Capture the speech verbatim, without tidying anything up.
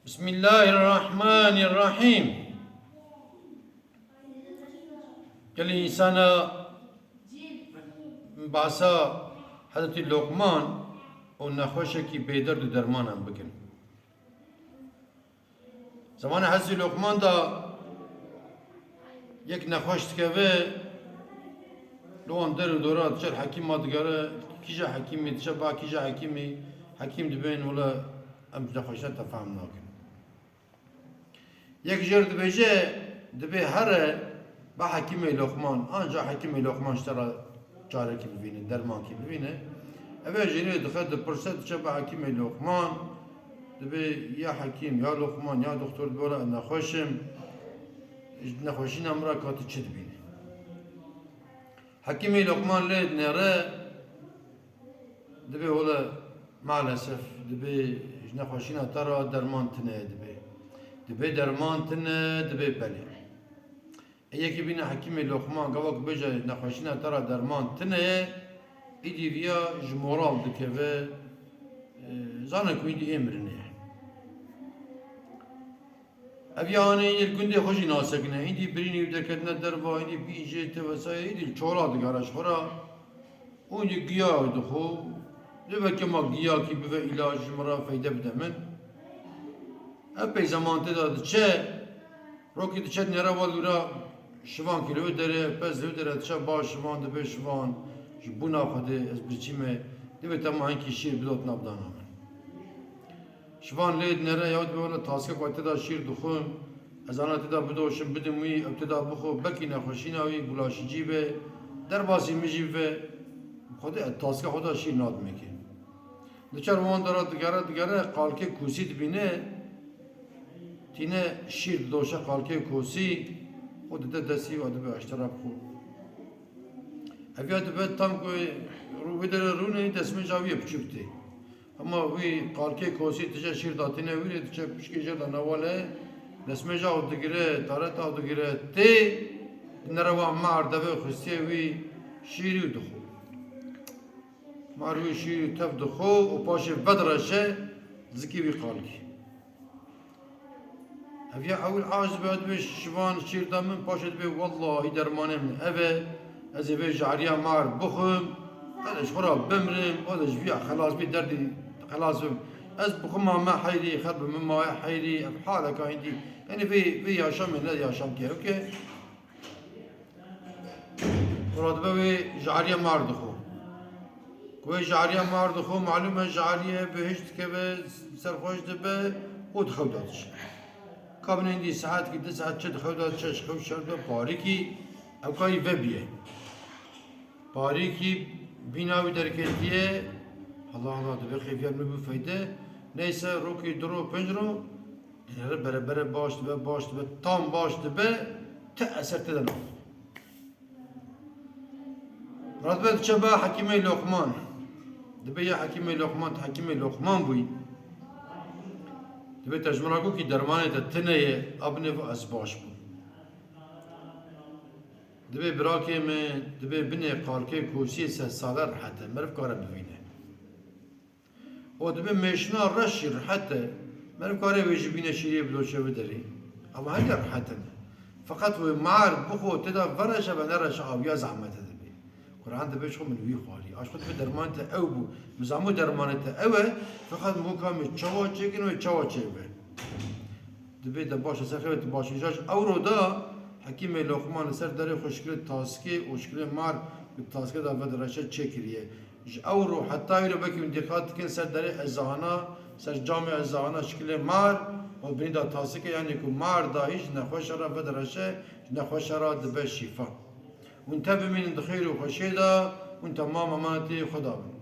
Bismillahirrahmanirrahim. Gelî însana behsa Hezretî Loqman û nexweşekî bêderd û dermanan bikin. Zemanê Hezretî Loqman da yek nexweş dikeve, li wan der û dora diçe hekîma digere, kîja hekîmî diçe ba kîja hekîmî, hekîm dibên wele em ji nexweşiya te fehm nakin. Yek jêr dibêje, dibê here ba hekîmê Loqman, anca hekîmê Loqman ji te re çarekî bivîne, dermankî bivîne. Ev ê jêrê dixe dipirse, diçe ba hekîmê Loqman, dibê ya hekîm, ya Loqman, ya doktor, dibê wela ez nexweş im, ji nexweşîna min re ka tu çi dibînî? Hekîmê Loqman lê dinêre, dibê wele maalesef, dibê ji nexweşîna te re derman tune ye, dibê. Dibê derman tune, dibê belê. Ê yekî bîne hekîmê Loqman, gava ku bêje nexweşîna te re derman tune ye, îdî viya ji moral dikeve, e, zane ku îdî ê mirinê ye. Ev ya anê yê gundê xwe jî nasekine. Îdî birînî û derketine derva, îdî bîn jê te vesaire, îdî çora digere ji xwe re. Û îdî giya dixwe. Dê belke ma giyakî bive îlac ji min re feyde bide min. Epey zeman tê de diçe. Rokî diçe nêre wa dûra şivan kî li wê derê, pez li wê derê diçe ba şivan, dibê şivan, ji bûna Xwedê ez birçî me, dibê te ma hinkî şîr bidotina bidana min. Şivan lê dinêre ya dibê wele taske ku tê de şîr dixwim, ez ana tê de bidoşim, bidim wî, ew tê de bixwe, belkî nexweşîna wî bulaşicî be, derbasî min jî be, Xwedê ez taske xwe de şîr nadimê kê. Diçe wan dara digere, digere, qalkê kûsî dibîne, tîne şîr didoşe qalkê kûsî, û dide destî û dibe eştera bixwe. Ev ya dibe tam ku rû-, wê derê rûnê, destmêja wî yê biçûk tê. Hema wî qalkê kosî tije şîr datîne wî rê, diçe pişkê jê de newale, destmêja ew digire, tareta ew digire, tê, dinere wa mar devê xistiyê wî şîrî û dixwe. Mar wî şîrî tev dixwe û paşê vedireşe zikî wî qalkî. Ev ya ewil aciz be, dibê şivan şîr da min, paşê dibê wellahî dermanê min ev e, ez ê vê jariya mar bixwim, ez ê ji xwe re bimrim, ez ê ji vîya xelas bî, derdî xelas bim. Ez bixwima me heyrî, xelbê min maye heyrî, ev haleka hindî. Yanî vê, vê yaşamê ne yaşamkê ew ke. Murad be wê jariya mar dixwe. Ku wê jariya mar dixwe, malûm e jariye bihişt dikeve, serxweş dibe û dixew da diçe. Ka binêndî saetkî, du saet çi dixew da diçe, ji xew şer be, parîkî, ew kayî vebiye. Parîkî bîna wî derketiye, Allah Allah, dibe xêviya min bifeyde. Neyse, rokî, du ro, pênc ro, Dinere bere bere baş dibe, baş dibe, tam baş dibe, ti eser tê de nabîne. Murad be diçe ba Hekîmê Loqman. Dibe ya Hekîmê Loqman, tu Hekîmê Loqman bûyî. Dibe te ji min re got kî dermanê te tune ye, a binê va ez baş bûm. Dibe birakê min, dibe binê qalkê kosiyê se sade rehet e, meriv kare bivîne. Û dibe mêşina reş jî rehet e. Meriv kare wê jî bîne şîriyê bidoşe wê derê. Ew heke rehet in. Feqet wê mar bixwe tê de vereşe ve nereşe awiya zehmet e dibe. Quran dibe ji xwe min wî xwarî. A ji xwe dibe dermanê te ew bû. Min zanbû dermanê te ew e. Feqet min got ka min çawa çêkin wê çawa çêbe. Dibe de baş e ser xew tu baş. Îja ji ewro da Hekîmê Loqman li ser derê xwe şikilê taskê û şikilê mar bi taske de vedireşe çêkiriye. Ji ew ro heta îro belkî hûn dîqat dikin ser derê ezana, ser camê ezana şikilê mar û binî de tasike, yanî ku mar dahî ji nexweşa re vedireşe, ji nexweşa re dibe şîfa. Hûn te bimînin di xêr û xweşiyê de, hûn temam emanetê Xweda bin.